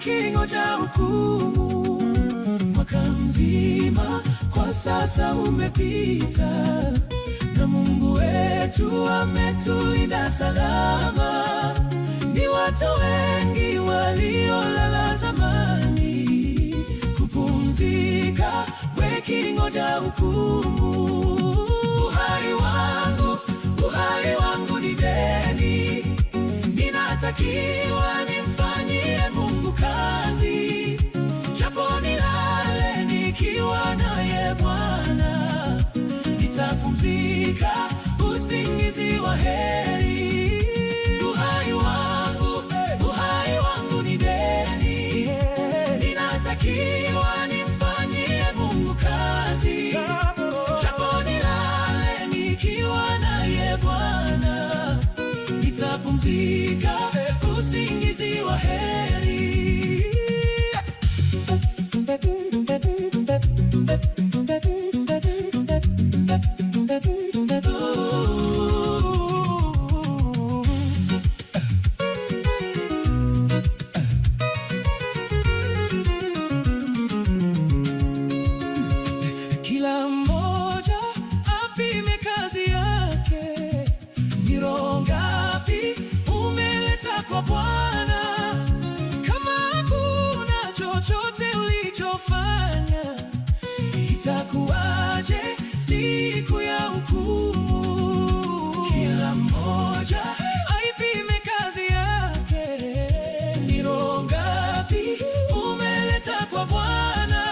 Wakingoja hukumu. Mwaka mzima kwa sasa umepita, na Mungu wetu ametulinda salama. Ni watu wengi waliolala zamani kupumzika, wakingoja hukumu. Uhai wangu ni deni, ninatakiwa nimfanyie Mungu kazi, japo nilale nikiwa naye Bwana, nitapumzika usingizi wa heri. Uhai wangu ni deni, ninatakiwa nimfanyie Mungu kazi, japo nilale nikiwa naye Bwana, nitapumzika usingizi wa heri. Kila mmoja apime kazi yake. Ni roho ngapi umeleta kwa Bwana? Kama hakuna chochote ulichofanya, itakuwaje siku ya hukumu? Kila mmoja aipime kazi yake. Ni roho ngapi umeleta kwa Bwana?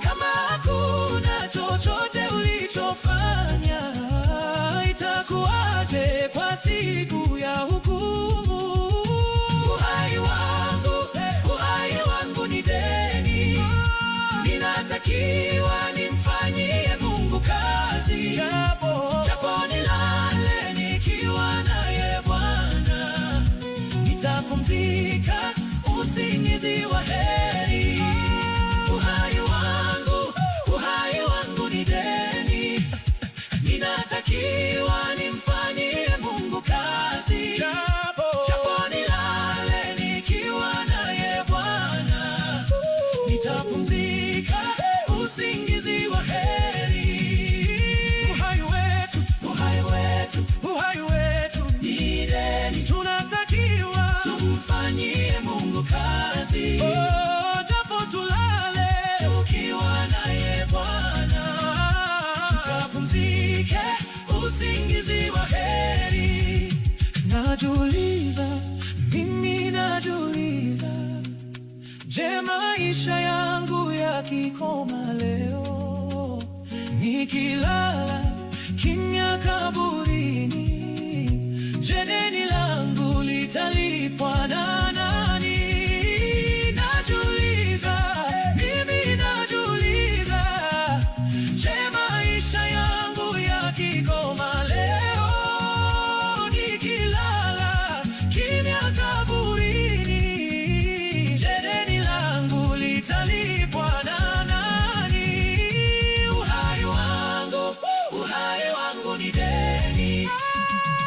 Kama hakuna chochote ulichofanya, itakuwaje kwa siku ya hukumu? Uhai wangu ni deni, ninatakiwa nimfanyie Mungu kazi, japo nilale nikiwa naye Bwana, nitapumzika usingizi wa heri. Uhai wangu ni deni, ninatakiwa nimfanyie Mungu kazi, japo nilale nikiwa naye Bwana, nitapumzika usingizi wa heri. Uhai wetu, uhai wetu, uhai wetu ni deni, tunatakiwa tumfanyie Mungu kazi, oh, japo tulale tukiwa naye Bwana, tukapumzike usingizi wa heri. Najiuliza, mimi najiuliza, je, maisha yangu yakikoma leo, nikilala kimya kaburini, je, deni langu litalipwa na nani? Najiuliza, mimi najiuliza, je, maisha yangu yakikoma leo, nikilala kimya kaburini, je, deni langu litalipwa na nani? Uhai wangu ni deni,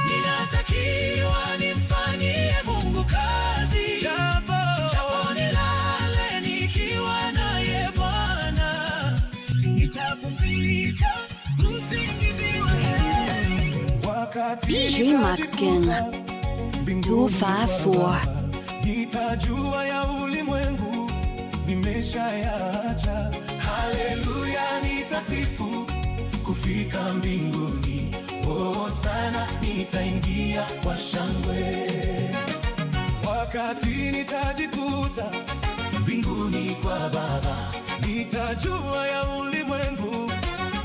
ninatakiwa nimfanyie Mungu kazi, japo nilale nikiwa naye Bwana, nitapumzika usingizi wa heri. Wakati DJ Max King mbinguni 254. kwa Baba, nitajua ya ulimwengu nimeshayaacha. Haleluya, nitasifu kufika mbinguni. Oh, sana nitaingia kwa shangwe. Wakati nitajikuta mbinguni kwa Baba, nitajua ya ulimwengu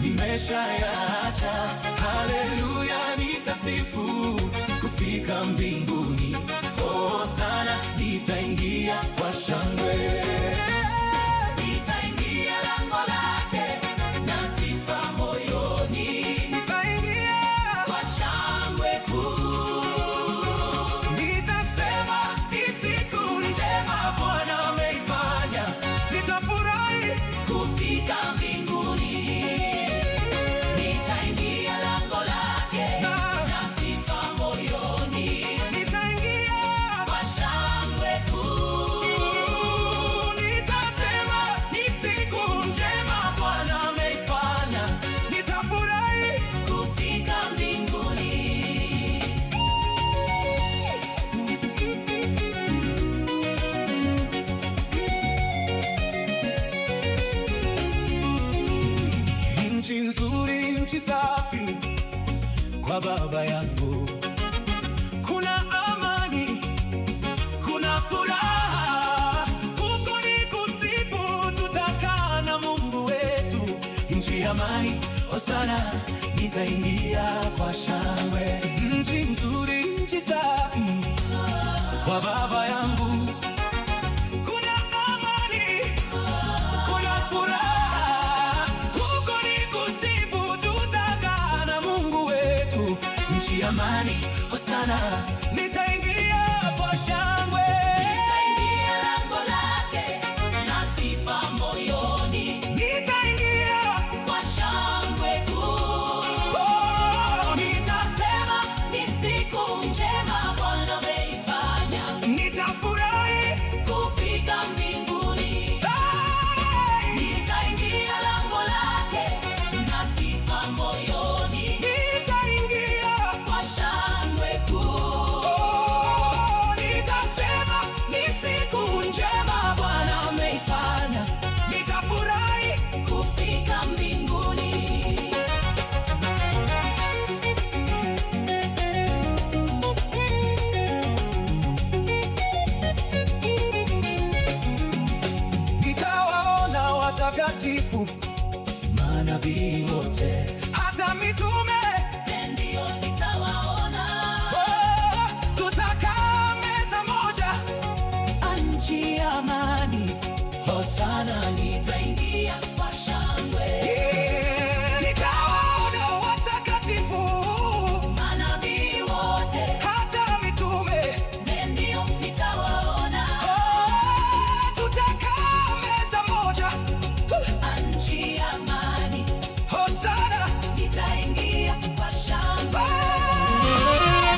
nimeshayaacha. Haleluya, nitasifu kufika mbinguni. Oh, sana nitaingia kwa shangwe. Nitaingia lango lake na sifa moyoni, Nitaingia kwa shangwe kuu. Nitasema ni siku njema Bwana ameifanya, nitafurahi Kufika mbinguni, nitaingia lango lake na sifa moyoni. Nitaingia. Nchi amani, hosana, nitaingia kwa shangwe. Nchi nzuri, nchi safi, kwa Baba yangu kuna amani, kuna furaha, huko ni kusifu, tutakaa na Mungu wetu. Nchi amani, hosana, nitaingia kwa shangwe. Nitaingia lango lake na sifa moyoni, Nitaingia, kwa shangwe kuu. Oh, Nitasema ni siku njema Bwana ameifanya, nitafurahi. Kufika mbinguni. Hey! Nitaingia lango lake na sifa moyoni, Nitaingia, kwa shangwe kuu. Oh, nitasema ni siku njema Bwana ameifanya, nitafurahi. Kufika mbinguni. Nitawaona watakatifu, Manabii wote hata mitume. Ndio nitawaona. Oh, tutakaa meza moja, nchi ya amani. Hosana, nitaingia kwa shangwe. Yeah. Nitawaona watakatifu, Manabii wote hata mitume. Ndio nitawaona. Oh, tutakaa meza moja, Nchi ya amani, hosana. Nitaingia kwa shangwe.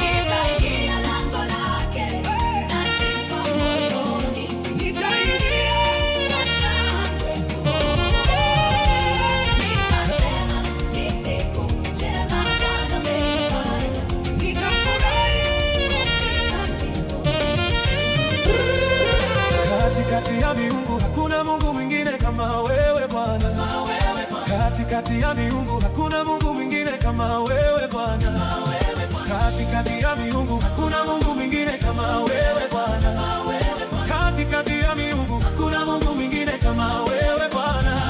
Nitaingia lango lake na sifa moyoni, Nitaingia, kwa shangwe kuu. Nitasema ni siku njema Bwana ameifanya, nitafurahi. Kufika mbinguni. Katikati ya miungu hakuna Mungu mwingine kama wewe Bwana. Katikati ya miungu hakuna Mungu mwingine kama wewe Bwana. Katikati ya miungu hakuna Mungu mwingine kama wewe Bwana. Katikati ya miungu hakuna Mungu mwingine kama wewe Bwana.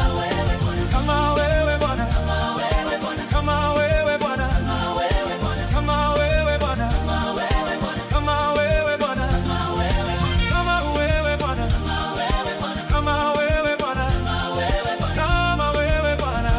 Kama wewe Bwana. Kama wewe Bwana. Kama wewe Bwana. Kama wewe Bwana. Kama wewe Bwana. Kama wewe Bwana. Kama wewe Bwana.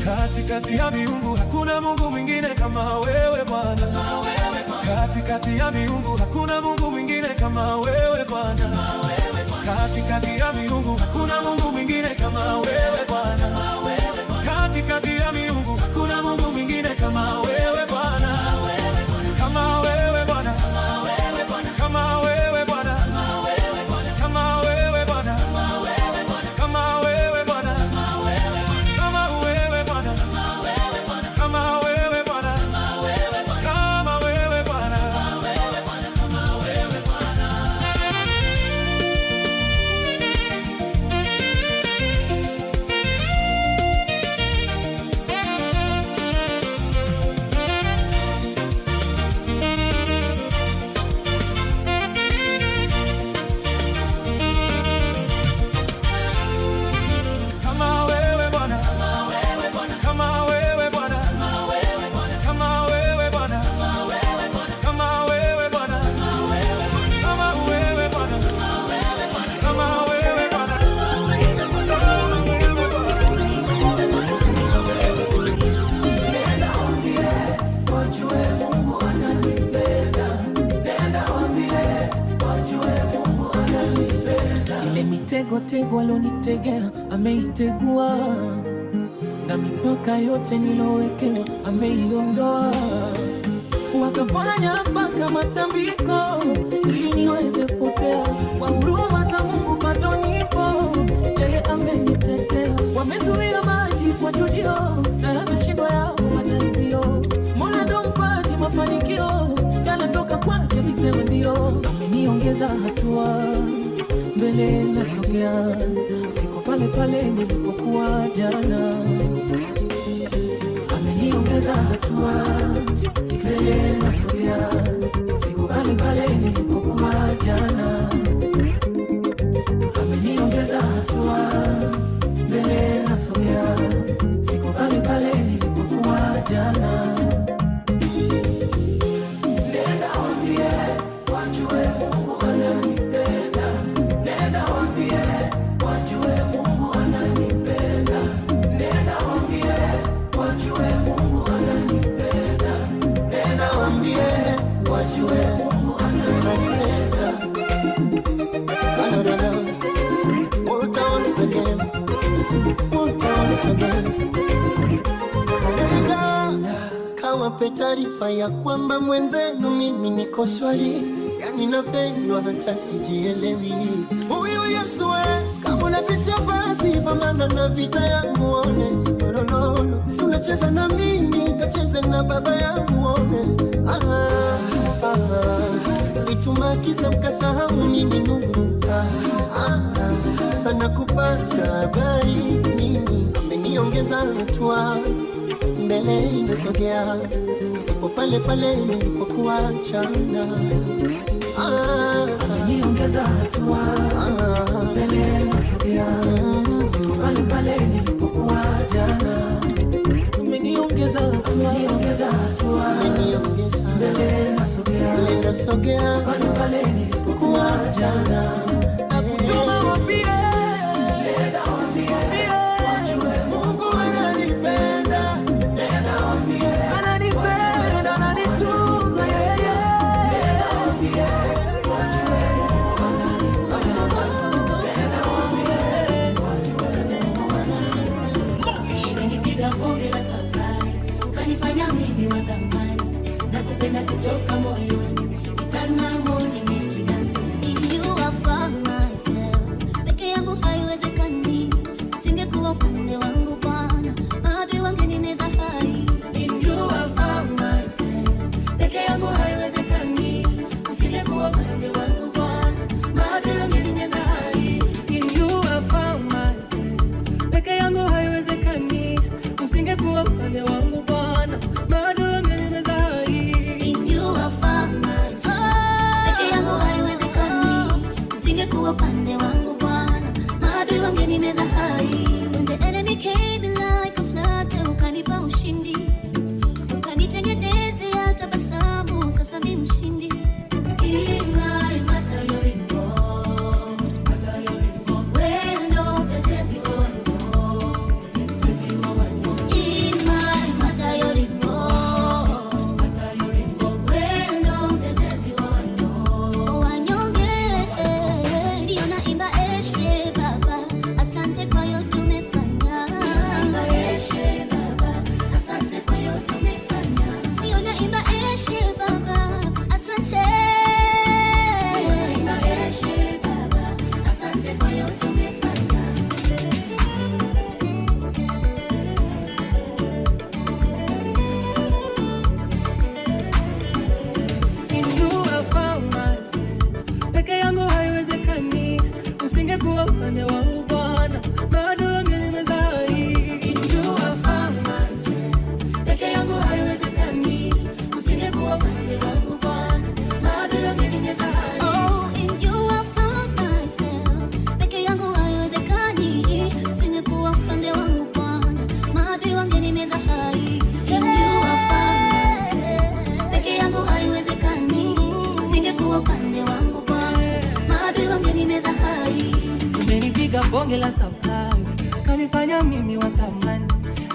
Katikati ya miungu hakuna Mungu mwingine kama wewe Bwana. Katikati ya miungu hakuna Mungu mwingine kama wewe Bwana. Katikati ya miungu hakuna Mungu mwingine kama wewe Bwana. Katikati ya miungu hakuna Mungu mwingine kama wewe Bwana. Kama wewe Bwana. Kama wewe Bwana. Kama wewe Bwana. Kama wewe Bwana. Kama wewe Bwana. Kama wewe Bwana. Kama wewe Bwana. Kama wewe Bwana. Kama wewe Bwana. Kama wewe Bwana. Kama wewe Bwana. Kama wewe Bwana. Kama wewe Bwana. Kama wewe Bwana. Nenda waambie wajue Mungu ananipenda. Nenda waambie wajue Mungu ananipenda. Ile mitego tego alonitegea ameitegua, na mipaka yote nilowekewa ameiondoa. Wakafanya mpaka matambiko ili niweze potea. Kwa huruma za Mungu bado nipo, yeye amenitetea. Wamezuia maji kwa chujio na yameshindwa yao majaribio. Mola ndo mpaji mafanikio yanatoka kwake, akisema ndio. Ameniongeza Ameniongeza hatua, mbele nasogea, siko pale pale nilipokuwa jana. Ameniongeza hatua, mbele nasogea, siko pale pale nilipokuwa jana. Ameniongeza hatua, mbele nasogea, siko pale pale nilipokuwa jana. Nenda waambie wajue Mungu ananipenda. Nenda waambie wajue Mungu ananipenda. Nenda waambie wajue Mungu ananipenda. Nenda waambie wajue Mungu ananipenda. Canada, Walter once again, Walter once again. Nenda kawape taarifa ya kwamba mwenzenu mimi niko swali, yani napendwa hata sijielewi. Huyu Yesu we, kama unabisha basi pambana na vita yangu one lololo, si unacheza na mimi kacheze na baba yangu one ah, ah, itumakiza mkasahau mimi nuru ah, ah, sana kupasha habari mimi ameniongeza hatua mbele inasogea, sipo pale pale nilipokuwa jana. Ah, Ameniongeza hatua, mbele nasogea, siko pale pale nilipokuwa jana. Ameniongeza hatua, ameniongeza hatua, ameniongeza mbele nasogea, mbele inasogea, pale pale nilipokuwa jana. Na kutuma waambie, nenda waambie, wajue Mungu ananipenda. Nenda waambie, ananipenda, ananitunza yeye. Nenda waambie, wajue Mungu ananipenda. Nenda waambie, wajue Mungu ananipenda. Umenipiga bonge la surprise, ukanifanya mimi wa thamani, nakupenda kutoka moyoni, eternal morning into dancing. In you I found myself. Peke yangu haiwezekani, usingekuwa upande wangu Bwana, maadui wangenimeza hai. In you I found myself. Peke yangu haiwezekani, usingekuwa upande wangu Bwana, maadui wangenimeza hai. In you I found myself. Peke yangu haiwezekani, usingekuwa upande wangu Bwana, maadui wangenimeza hai. In you I found myself. Peke yangu haiwezekani, usingekuwa upande wangu Bwana, maadui wangenimeza hai. When the enemy came in like a flood, wewe ukanipa ushindi, ukanitengenezea tabasamu, sasa mi mshindi. In my matter you're involved. Wewe ndo mtetezi wa wanyonge. In my matter you're involved. Wewe ndo mtetezi wa wanyonge. Wanyonge, ndio naimba eshe Baba, asante kwa yote umefanya. Naimba eshe Baba, asante kwa yote umefanya. Ndio naimba eshe Baba, asante. Naimba eshe Baba, asante kwa yote umefanya. In you I found myself. Peke yangu haiwezekani, usingekuwa upande wangu Bwana, maadui wangenimeza hai. In you I found myself. Peke yangu haiwezekani, usingekuwa upande wangu Bwana, maadui wangenimeza hai. Oh, in you I found myself. Peke yangu haiwezekani, usingekuwa upande wangu Bwana, maadui wangenimeza hai. In you I found myself. Peke yangu haiwezekani, usingekuwa upande wangu Bwana, maadui wangenimeza hai. Umenipiga bonge la surprise, kanifanya mimi wa thamani,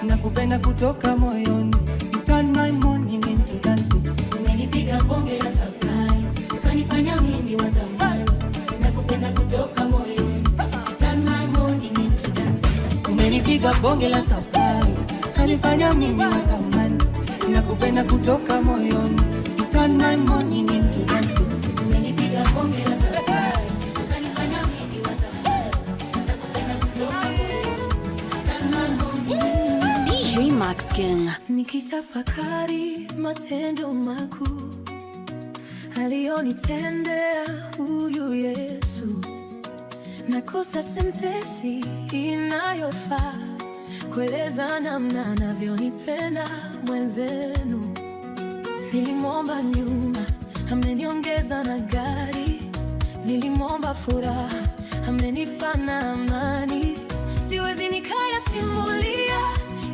nakupenda kutoka moyoni. You turn my mourning into dancing. Umenipiga bonge la surprise, ukanifanya mimi wa thamani, nakupenda kutoka moyoni. You turn my mourning into dancing. Umenipiga bonge la surprise, kanifanya mimi wa thamani, nakupenda kutoka moyoni. You turn my mourning into dancing. Umenipiga bonge la surprise, ukanifanya mimi wa thamani, nakupenda kutoka moyoni. You turn my mourning into dancing. DJ Max King. Nikitafakari matendo makuu, Alionitendea huyu Yesu, nakosa sentensi inayofaa kueleza namna anavyonipenda mwenzenu. Nilimwomba nyumba, ameniongeza na gari. Nilimwomba furaha, amenipa na amani. Siwezi nikayasimulia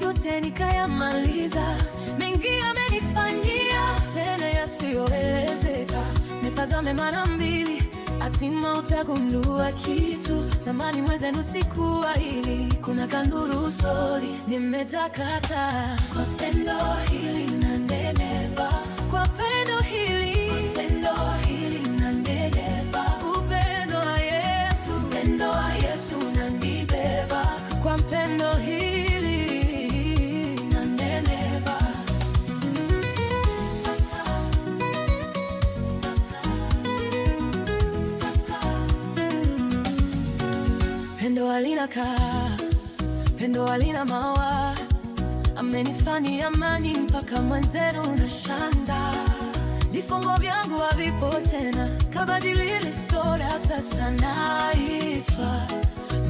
yote nikayamaliza, mengi amenifanyia tena yasiyoelezeka. Nitazame mara mbili, azima utagundua kitu. Zamani mwenzenu sikuwa hili, kuna kanduru usoni, nimetakata kwa pendo hili nanenepa, kwa pendo hili, kwa pendo hili nanenepa, upendo wa Yesu, upendo wa Yesu unanibeba, kwa pendo hili nanenepa. Pendo halina kaa, pendo halina mawa, amenifanyia amani mpaka mwenzenu nashangaa. Vifungo vyangu havipo tena, kabadili historia, sasa naitwa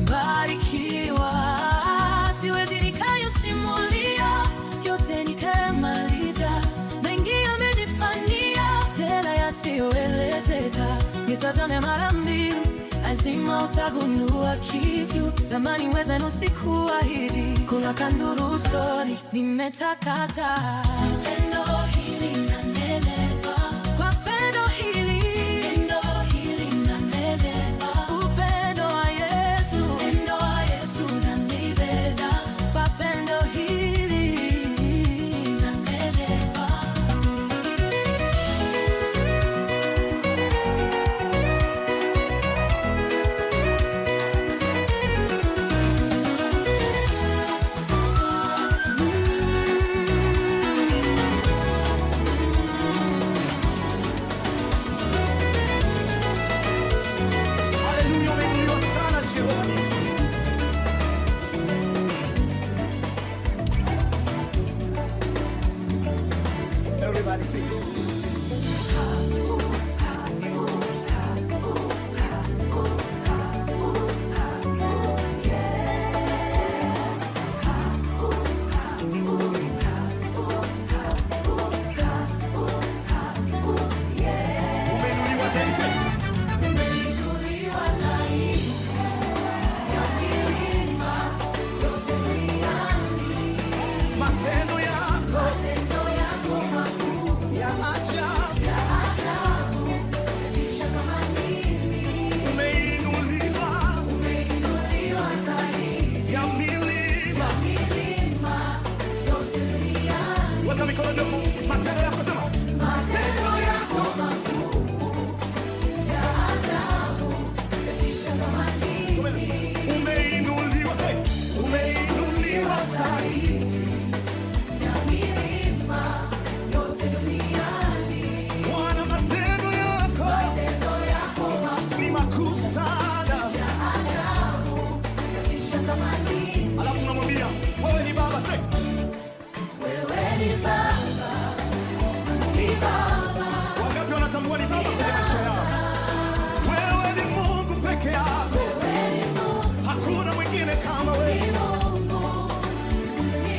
mbarikiwa. Siwezi nikayasimulia yote nikayamaliza, mengi amenifanyia tena yasiyoelezeka. Nitazame mara mbili, lazima utagundua kitu. Zamani mwenzenu sikuwa hivi, kuna kanduru usoni, nimetakata. Pendo hili nanenepa, kwa pendo hili, pendo hili nanenepa, upendo wa Yesu, upendo wa Yesu unanibeba, kwa pendo hili nanenepa. Haleluya, umeinuliwa sana Jehova Nisi. Everybody sing. Umeinuliwa zaidi. Umeinuliwa zaidi ya milima yote duniani. Matendo yako Matendo yako makuu ya ajabu. ya ajabu, yatisha kama nini. Umeinuliwa Umeinuliwa zaidi ya milima. milima yote duniani. Weka mikono juu. Matendo yako sema. Matendo yako makuu ya ajabu, yatisha kama nini. Umeinuliwa say. Umeinuliwa zaidi. Ya milima yote duniani. Bwana, matendo yako Matendo yako makuu ni makuu sana. ya ajabu, yatisha kama nini. Alafu tunamwambia wewe ni baba say. Wewe ni Baba, ni Baba, Wangapi wanatambua ni baba kwenye maisha yao? Wewe ni Mungu peke yako, wewe ni Mungu, hakuna mwingine kama wewe. ni Mungu, ni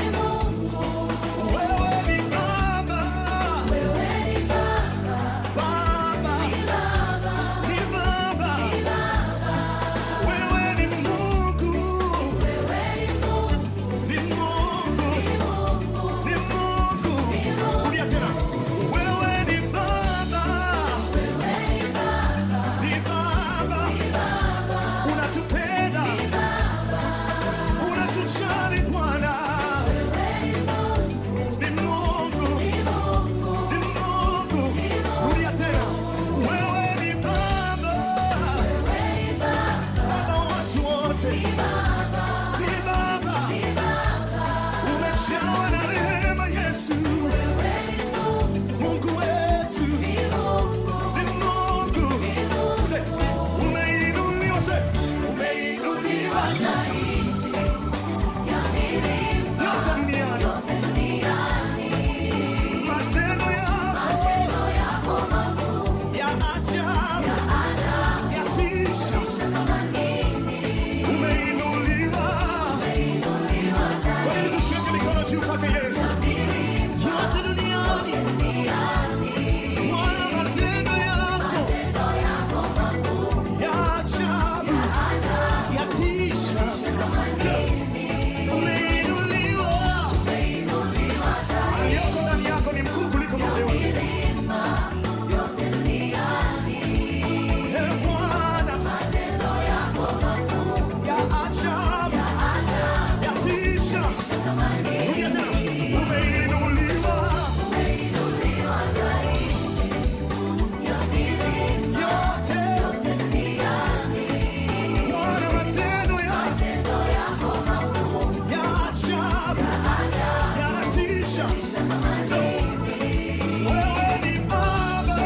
Wewe ni Baba,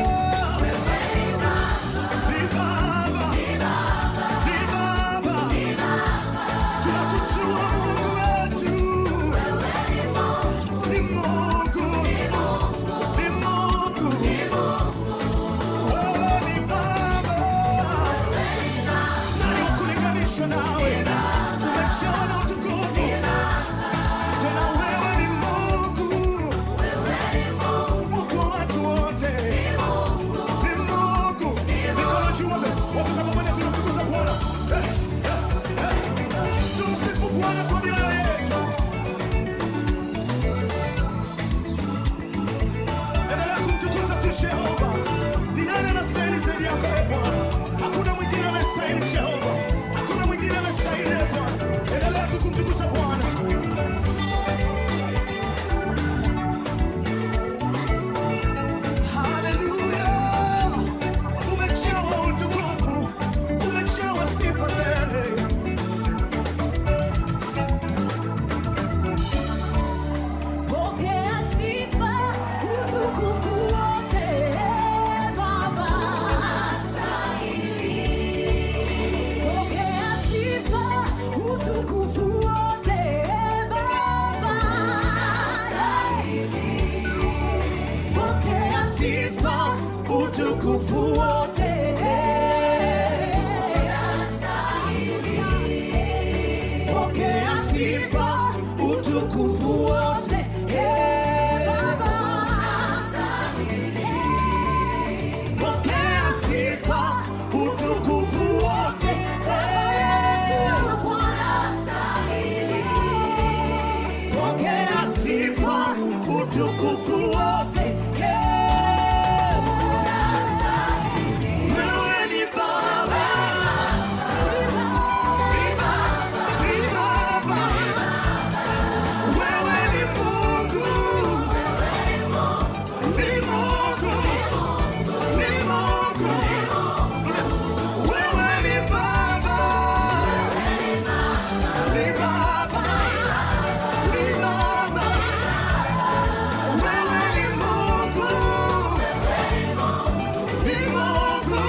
ni Baba, ni Baba. Tunakujua Mungu wetu. Ni Mungu, ni Mungu. Wewe ni Baba. Nani wa kulinganishwa nawe? Umejawa na utukufu. Tena wewe ni Mungu. Mungu wa watu wote. Ni Mungu. Mikono juu wote. Wote kwa pamoja tunamtukuza Bwana. Hey, hey, hey. Tumsifu Bwana kwa mioyo yetu. Endelea kumtukuza tu Jehova. Ni nani anastahili zaidi yako e Bwana? Hakuna mwingine anastahili Jehova. Hakuna mwingine anastahili e Bwana. Endelea tu kumtukuza Bwana. Haleluya. Umejawa utukufu, umejawa sifa tele. Pokea sifa, utukufu wote, Baba. Pokea sifa, utukufu wote, Baba. Pokea sifa, utukufu wote. Pokea sifa, utukufu wote, Baba. Pokea sifa, utukufu wote, Pokea sifa, utukufu wote. Wewe ni Baba, ni Baba. Wewe ni Mungu, ni Mungu, ni Mungu. Wewe ni Baba, ni Baba, ni Baba. Wewe ni Mungu, ni Mungu.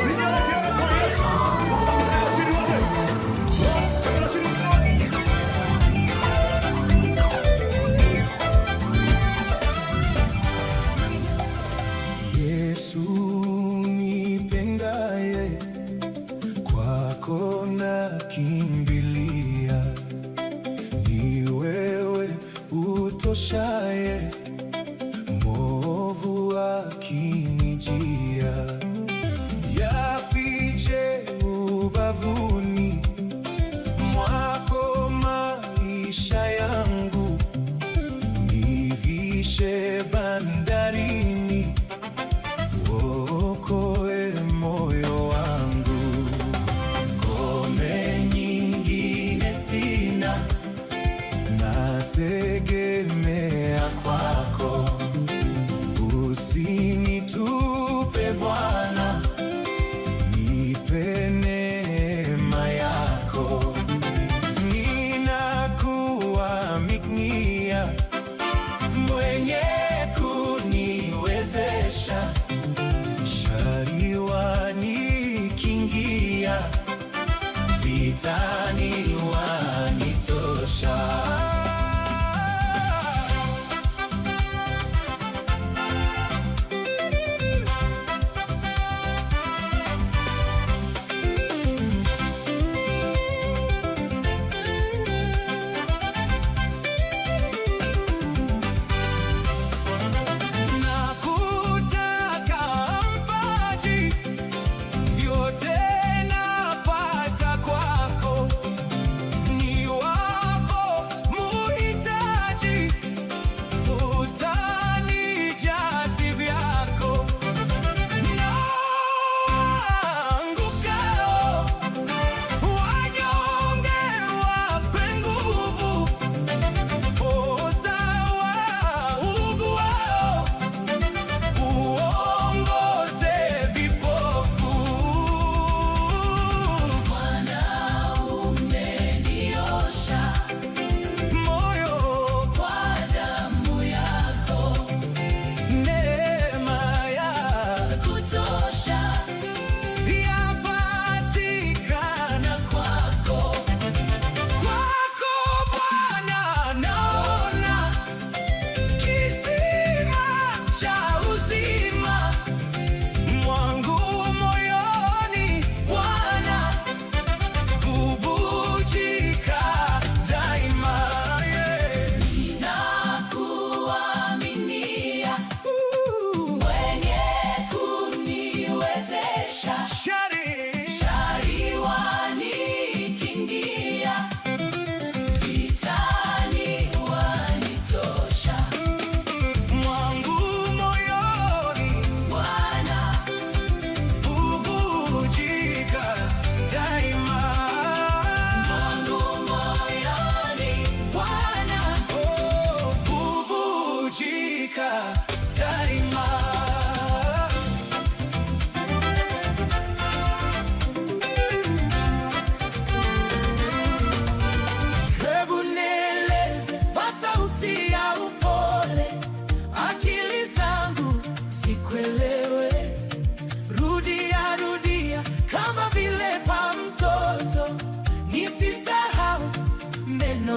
Vigelegele kwa Yesu. Chini wote. Wote, chini. Yesu nipendaye, kwako nakimbilia, ni wewe utoshaye, mwovu akinijia. Yafiche ubavuni mwako maisha yangu, nivishe bandarini, uokoe moyo wangu. Ngome nyingine sina, nategemea kwako. Usinitupe Bwana, nipe neema yako. Ninakuaminia, mwenye kuniwezesha. Shari wanikingia, vitani wanitosha. Nakutaka mpaji, vyote napata kwako, ni wako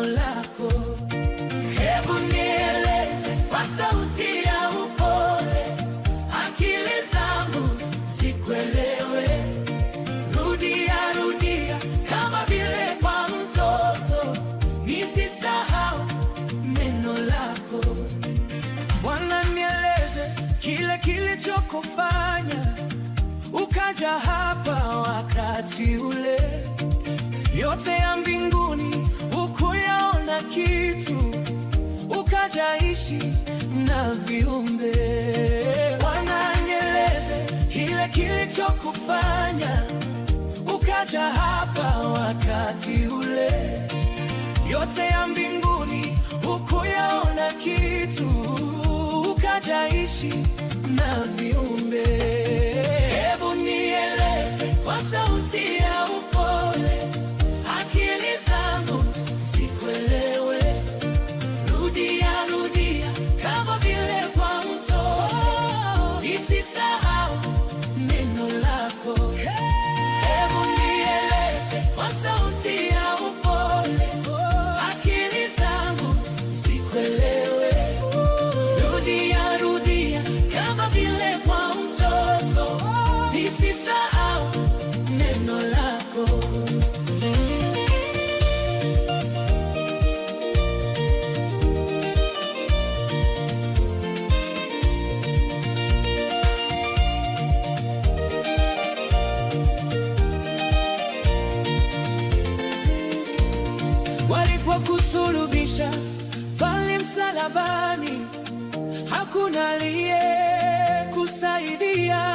neno lako. Hebu nieleze kwa sauti ya upole, akili zangu zikuelewe. Rudia, rudia kama vile kwa mtoto, nisisahau neno lako. Bwana, nieleze kile kilichokufanya ukaja hapa wakati ule. Yote ya mbinguni hukuyaona kitu, ukajaishi na viumbe. Bwana, nieleze kile kilichokufanya ukaja hapa wakati ule. Yote ya mbinguni hukuyaona kitu, ukajaishi na viumbe. Hebu nieleze kwa sauti ya upole, akili zangu zikuelewe. Rudia, rudia kama vile kwa mtoto, nisisahau neno lako. Hebu nieleze kwa sauti ya upole, akili zangu zikuelewe. Rudia, rudia kama vile kwa mtoto, nisisahau neno lako. Walipokusulubisha pale msalabani, hakuna aliyekusaidia,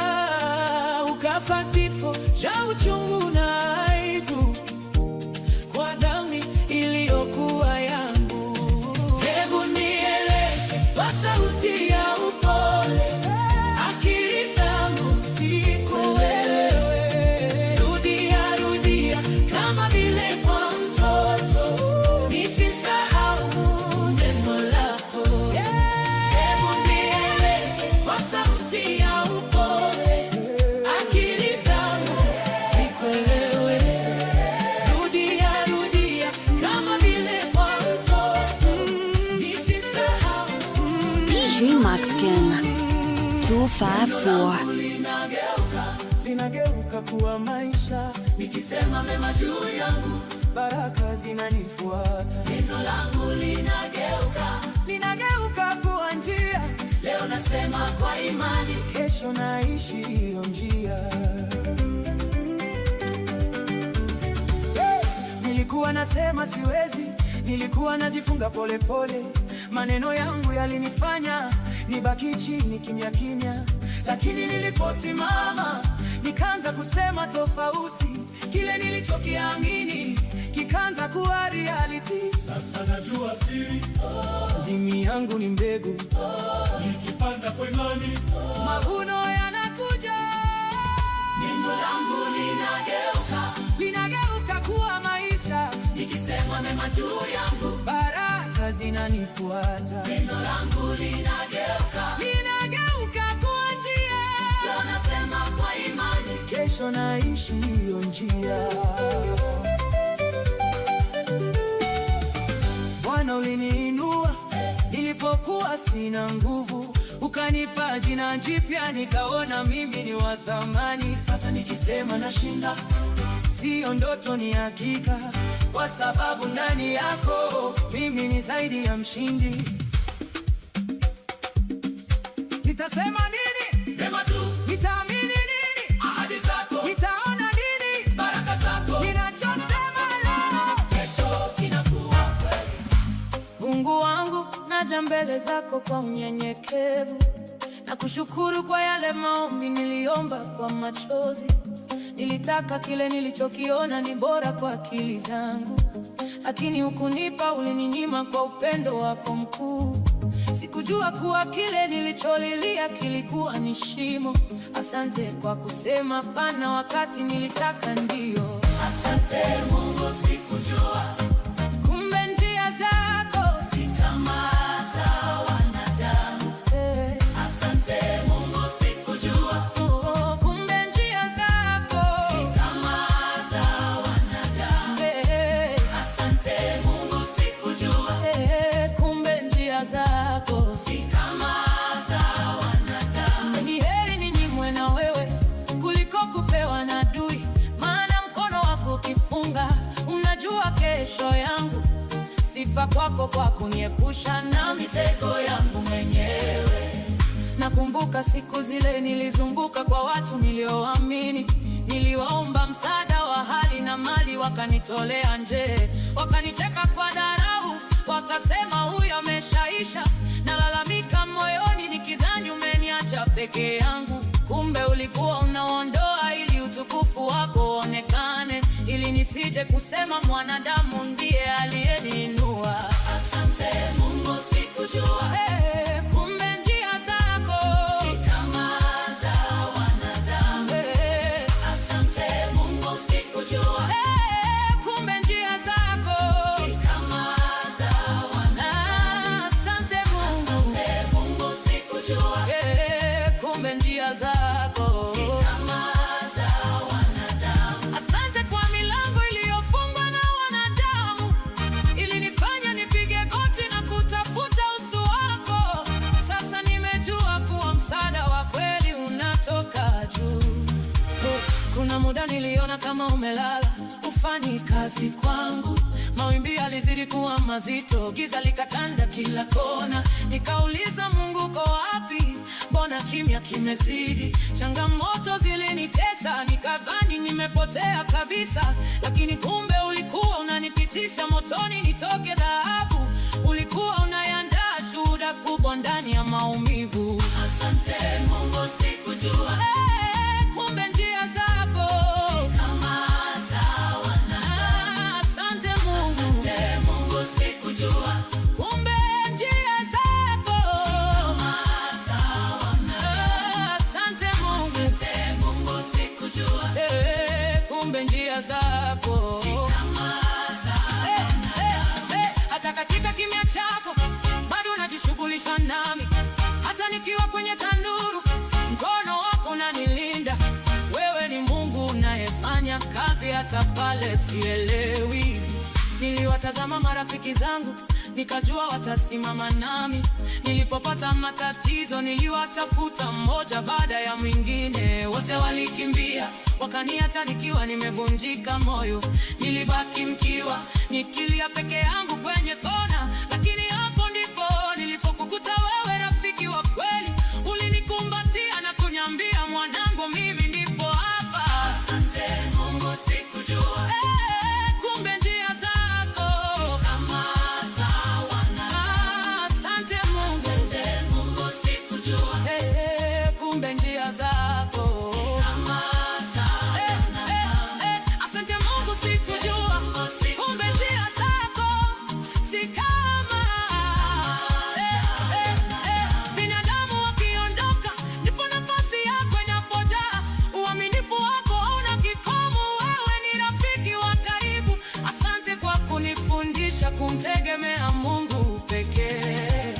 ukafa kifo cha uchungu na aibu kwa damu iliyokuwa yangu. Hebu nieleze kwa sauti ya upole, akili zangu zikuelewe. Rudia, rudia kama vile kwa mtoto, nisisahau neno lako. Hebu nieleze kwa sauti ya upole, akili zangu zikuelewe. Rudia, rudia kama vile kwa mtoto, nisisahau. DJ Max King 254. Linageuka, Linageuka kuwa maisha, nikisema mema juu yangu, baraka zinanifuata. Neno langu linageuka, Linageuka kuwa njia, leo nasema kwa imani, kesho naishi hiyo njia. Hey! Nilikuwa nasema siwezi, nilikuwa najifunga polepole, maneno yangu yalinifanya nibaki chini kimya kimya, lakini niliposimama nikaanza kusema tofauti, kile nilichokiamini kikaanza kuwa reality. Sasa najua siri, Ndimi yangu ni mbegu, nikipanda kwa imani, mavuno yanakuja. Neno langu linageuka, Linageuka kuwa maisha, nikisema mema juu yangu, baraka zinanifuata. Neno langu linageuka, Linageuka kuwa njia, leo nasema kwa imani, kesho naishi hiyo njia. Bwana uliniinua nilipokuwa sina nguvu, ukanipa jina jipya, nikaona mimi ni wa thamani. Sasa nikisema nashinda, siyo ndoto, ni hakika, kwa sababu ndani yako mimi ni zaidi ya mshindi. Nitasema nini? Mema tu. Nitaamini nini? Ahadi zako. Nitaona nini? Baraka zako. Ninachosema leo, kesho kinakuwa kweli. Mungu wangu, naja mbele zako kwa unyenyekevu na kushukuru kwa yale maombi niliomba kwa machozi. Nilitaka kile nilichokiona ni bora kwa akili zangu, lakini hukunipa, ulininyima kwa upendo wako mkuu. Sikujua kuwa kile nilicholilia kilikuwa ni shimo. Asante kwa kusema hapana wakati nilitaka ndio. Asante Mungu, sikujua Kumbe njia zako si kama za wanadamu. Eh. Asante Mungu, sikujua Oh, kumbe njia zako si kama za wanadamu. Eh. Asante Mungu, sikujua. Sifa kwako kwa kuniepusha na mitego yangu mwenyewe. Nakumbuka siku zile nilizunguka kwa watu nilioamini, niliwaomba msaada wa hali na mali, wakanitolea nje, wakanicheka kwa dharau, wakasema huyo ameshaisha. Nalalamika moyoni nikidhani umeniacha peke yangu, kumbe ulikuwa unaondoa ili utukufu wako uonekane, ili nisije kusema mwanadamu ndiye aliyeniinua. Asante Mungu, sikujua. Hey, kumbe njia zako si kama za wanadamu. Hey, asante Mungu, sikujua. Hey, kumbe njia zako si kama za wanadamu. Asante Mungu, asante Mungu, sikujua. Hey, kumbe njia zako si kama za wanadamu. Asante kwa milango iliyofungwa na wanadamu, ilinifanya nipige goti na kutafuta uso wako. Sasa nimejua kuwa msaada wa kweli unatoka juu. Kuna muda niliona kama umelala, hufanyi kazi kwangu. Mawimbi yalizidi kuwa mazito, giza likatanda kila kona. Nikauliza, Mungu uko wapi? Mbona kimya kimezidi? Changamoto zilinitesa, nikadhani nimepotea kabisa, lakini kumbe ulikuwa unanipitisha motoni nitoke dhahabu. Ulikuwa unayandaa shuhuda kubwa ndani ya maumivu. Asante Mungu, sikujua. Hey, kumbe njia zako si kama za wanadamu. Asante Mungu, asante Mungu, sikujua. Kumbe njia zako si kama za wanadamu. Asante Mungu, asante Mungu, sikujua. Hey, kumbe njia zako si kama za wanadamu. Hey, hata katika kimya chako bado unajishughulisha nami, hata nikiwa kwenye tanuru, mkono wako unanilinda. Wewe ni Mungu unayefanya kazi hata pale sielewi. Niliwatazama marafiki zangu nikajua watasimama nami. Nilipopata matatizo niliwatafuta mmoja baada ya mwingine, wote walikimbia wakaniacha nikiwa nimevunjika moyo. Nilibaki mkiwa nikilia peke yangu kwenye kona, lakini hapo ndipo nilipokukuta wewe, rafiki wa kweli. Ulinikumbatia na kuniambia, mwanangu, mimi nipo hapa. Asante Mungu, sikujua. Hey, kumbe njia zako si kama za wanadamu. Asante Mungu, asante Mungu, sikujua. Hey, kumbe njia zako si kama za wanadamu. Asante Mungu, sikujua. Kumbe njia zako si kama binadamu wakiondoka, ndipo nafasi yako inapojaa. Uaminifu wako hauna kikomo, wewe ni rafiki wa karibu. Asante kwa kunifundisha kumtegemea Mungu pekee.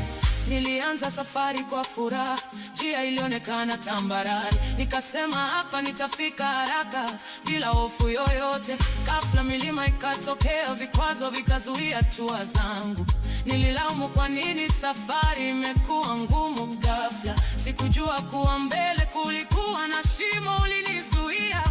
Nilianza safari kwa furaha, njia ilionekana tambarare. Nikasema hapa nitafika haraka bila hofu yoyote. Ghafla milima ikatokea, vikwazo vikazuia hatua zangu. Nililaumu kwa nini safari imekuwa ngumu ghafla. Sikujua kuwa mbele kulikuwa na shimo. Ulinizuia,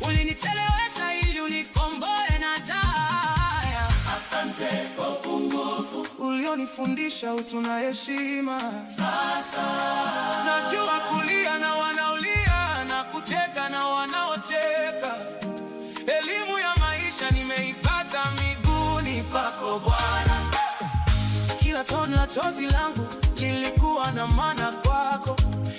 ulinichelewesha ili unikomboe na jaya. Asante kwa upungufu ulionifundisha utu na heshima. Sasa najua kulia na wanaolia na kucheka na wanaocheka. Elimu ya maisha nimeipata miguuni pako Bwana. Kila tone la chozi langu lilikuwa na maana kwako.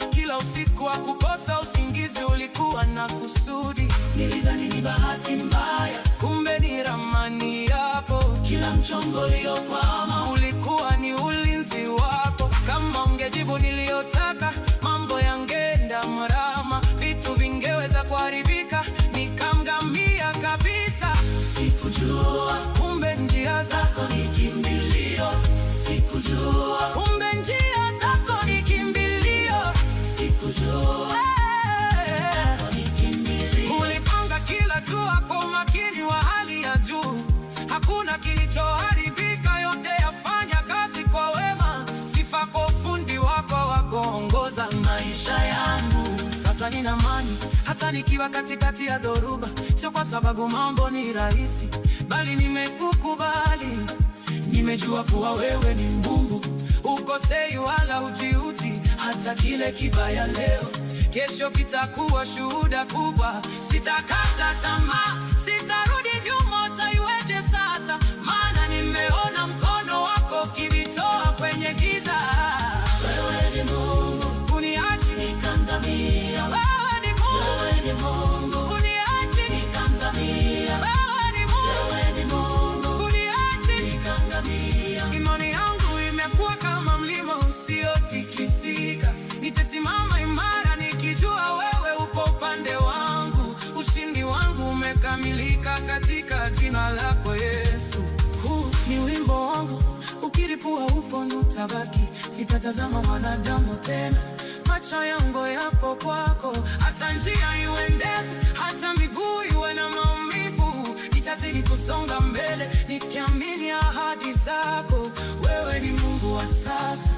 Kila usiku wa kukosa usingizi ulikuwa na kusudi. Nilidhani ni bahati mbaya, kumbe ni ramani yako. Kila mchongo uliokwama ulikuwa ni ulinzi wako. Kama ungejibu niliyotaka, mambo yangeenda mrama, vitu vingeweza kuharibika, nikangamia kabisa. Sikujua kumbe njia zako ni kimbilio. Sikujua kumbe njia zako ni kimbilio. Sikujua ulipanga kila hatua kwa umakini wa hali ya juu. Hakuna kilichoharibika, yote yafanya kazi kwa wema. Sifa kwa ufundi wako wa kuongoza maisha yangu. Sasa nina amani hata nikiwa katikati ya dhoruba, sio kwa sababu mambo ni rahisi, bali nimekukubali. Nimejua kuwa wewe ni Mungu, hukosei wala hujuti. Hata kile kibaya leo, kesho kitakuwa shuhuda kubwa. Sitakata tamaa, sitarudi nyuma, utaiweje sasa? Maana nimeona mkono wako ukinitoa kwenye giza. Wewe ni Mungu, huniachi nikangamia. Wewe ni Mungu, wewe ni Mungu, huniachi nikangamia. Wewe ni Mungu, wewe ni Mungu, huniachi nikangamia. Imani yangu imekuwa kama mlima usiotikisika. Nitasimama imara nikijua wewe upo upande wangu. Ushindi wangu umekamilika katika jina lako Yesu. Huu ni wimbo wangu, ukiripua upo nutabaki. Sitatazama wanadamu tena, macho yangu yapo kwako. Hata njia iwe ndefu, hata miguu iwe na maumivu, nitazidi kusonga mbele nikiamini ahadi zako. Wewe ni Mungu wa sasa,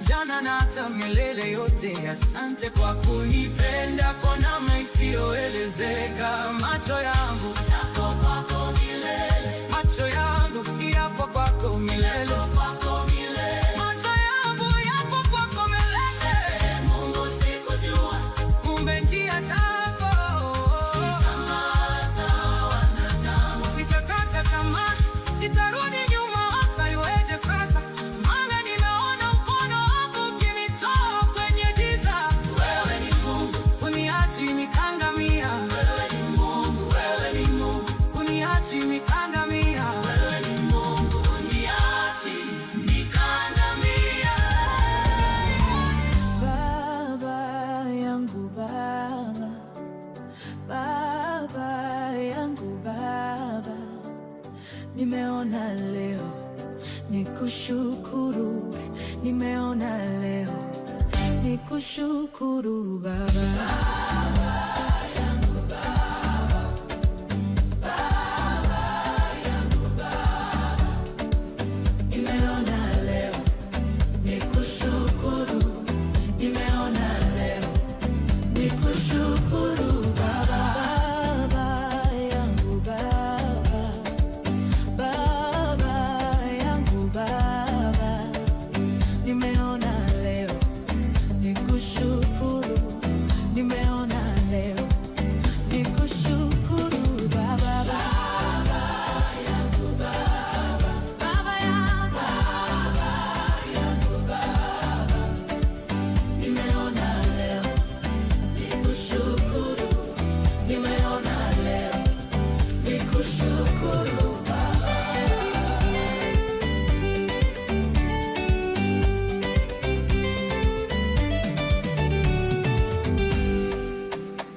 jana na hata milele yote. Asante kwa kunipenda kwa namna isiyoelezeka. Macho yangu yako kwako milele, macho yangu yapo kwako milele, kwako milele, macho yangu yapo kwako milele. Mungu sikujua, kumbe njia zako si kama za wanadamu. Sitakata tamaa, sitarudi nyuma hata iweje sasa, maana nimeona mkono wako ukinitoa kwenye giza. Wewe ni Mungu, huniachi nikangamia. Wewe ni Mungu, wewe ni Mungu, huniachi nikangamia. Wewe ni Mungu, huniachi nikangamia. Baba yangu Baba, Baba yangu Baba, nimeona leo nikushukuru, nimeona leo nikushukuru Baba. Nimeona leo nikushukuru, nimeona leo nikushukuru Baba. Baba yangu Baba, Baba yangu Baba, nimeona leo nikushukuru, nimeona leo nikushukuru Baba. Baba yangu Baba, Baba yangu Baba yangu Baba, nimeona leo nikushukuru, nimeona leo nikushukuru Baba.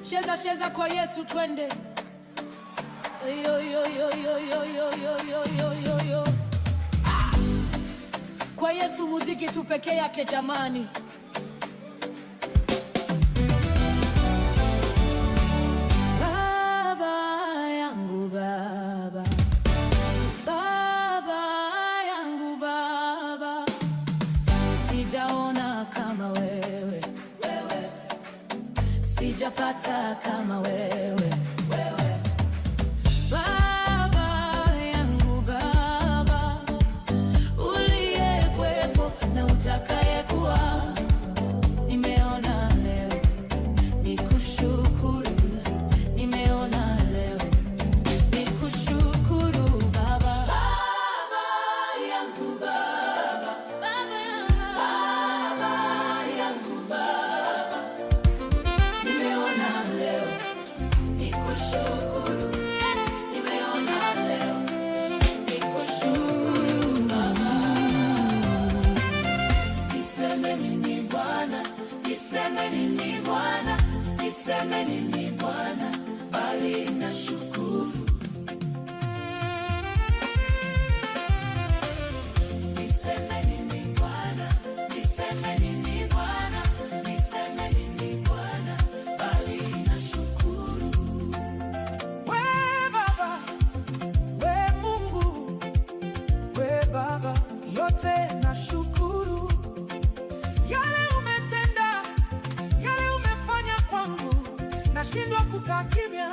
Cheza cheza kwa Yesu twende. Yo yo yo yo yo yo yo yo yo yo yo. Ah! Kwa Yesu muziki tu pekee yake jamani. Baba yangu Baba, Baba yangu Baba, sijaona kama wewe, wewe, sijapata kama wewe, wewe. Baba yangu Baba, uliyekuwepo na utakayekuwa, nimeona leo nikushukuru, nimeona leo nikushukuru Baba. Baba yangu Baba, Baba yangu Baba yangu Baba, nimeona leo nikushukuru, nimeona leo nikushukuru Baba. Niseme nini Bwana, niseme nini Bwana, niseme nini Bwana, bali nashukuru. Niseme nini Bwana, niseme nini Bwana, niseme nini Bwana, bali nashukuru. We Baba, we Mungu, we Baba, yote nashukuru. Yale umetenda, yale umefanya kwangu, nashindwa kukaa kimya,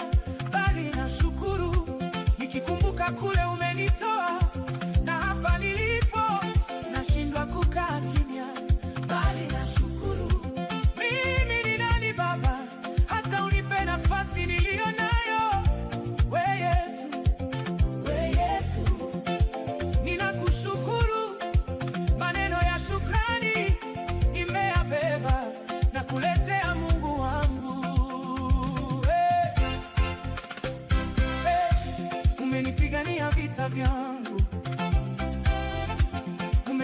bali nashukuru. Nikikumbuka kule umenitoa na hapa nilipo.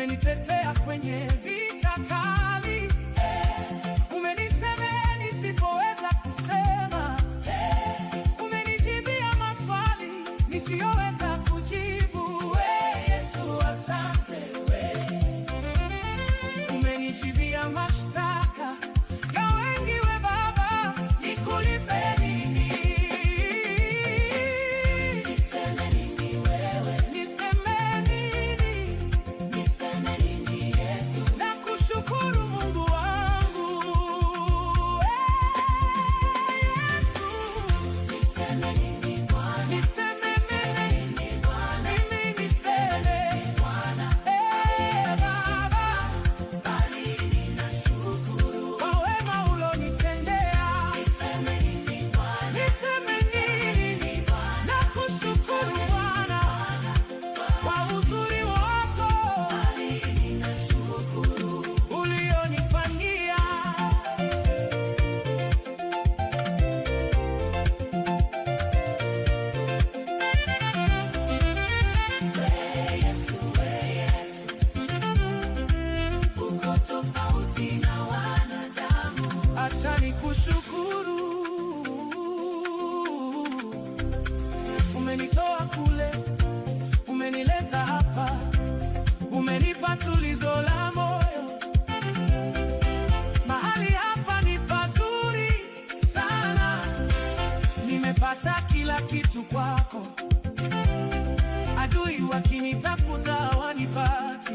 Umenitetea kwenye vita kali, umenisemea nisipoweza kusema, umenijibia maswali nisiyoweza kujibu. We Yesu, asante we. Umenijibia mashtaka ya wengi, we Baba, nikulipe nini? Niseme nini wewe? Niseme nini? Niseme nini Yesu? Nakushukuru Mungu wangu, Yesu. Niseme nini Bwana? Niseme nini Bwana? Mimi niseme Bwana. Baba, bali ninashukuru kwa wema ulonitendea. Niseme nini Bwana? Niseme nini Bwana? Nakushukuru Bwana kwa uzuri wako ulionifanyia. Uko tofauti na wanadamu. Acha nikushukuru, umenitoa kule, umenileta hapa, umenipa tulizo la moyo. Mahali hapa ni pazuri sana, nimepata kila kitu kwako. Adui wakinitafuta hawanipati.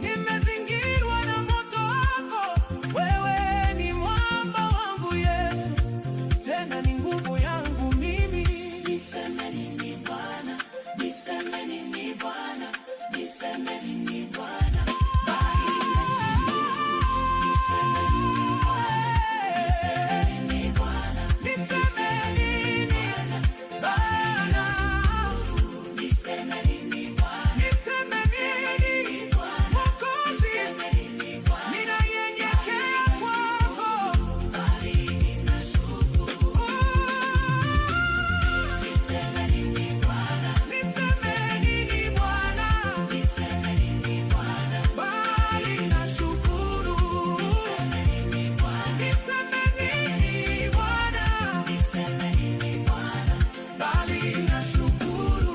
Nimezingirwa na moto wako, wewe ni mwamba wangu Yesu, tena ni nguvu yangu mimi. Niseme nini Bwana? Niseme nini Bwana? Niseme nini Bwana? Bali nashukuru. Niseme nini Bwana? Niseme nini Bwana? Niseme nini Bwana? Niseme nini Bwana? Niseme nini Mwokozi? Ninanyenyekea kwako. Niseme nini Bwana? Niseme nini Bwana? Niseme nini Bwana? Bali nashukuru. Niseme nini Bwana? Niseme nini Bwana? Niseme nini Bwana? Bali nashukuru.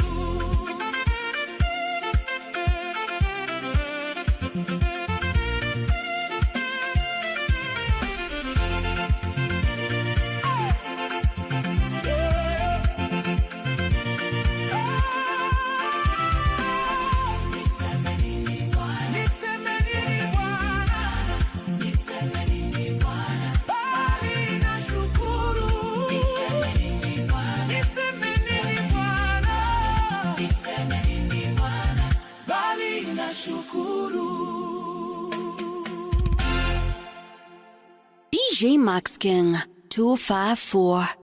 Niseme nini Bwana? Niseme nini Bwana? Niseme nini Bwana? Bali nashukuru. Niseme nini Bwana? Niseme nini Bwana? Niseme nini Bwana? Bali nashukuru. DJ Max King 254.